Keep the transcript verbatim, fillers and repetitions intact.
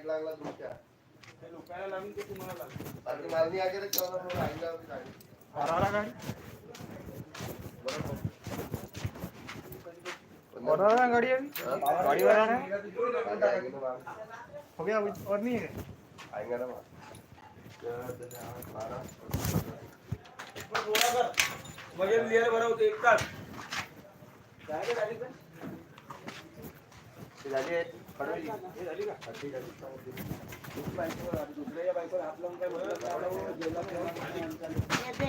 लागला तुमच्या. ते लोकांना लावून ते तुम्हाला लागलं. बाकी माल नाही आगे रे, तेव्हा मग आईला गाडी. अरे, अरे, गाडी. बरोबर. और आ रहा है गाड़ी अभी? हाँ? गाड़ी वाला आ रहा है? गाड़ी आएगी ना बाहर. हो गया, अभी और नहीं है? आएंगे ना बाहर. थोडा कर. मग हे लिहायला बरं होतं एक तास. काय रे गाडी पण? ते झाली आहे. खडवली. हे झाली का? हा, ठीक आहे. दुसऱ्या बायकोवर, दुसऱ्या बायकोवर हात लावून काय बोलत नाही. जेवला तेव्हा.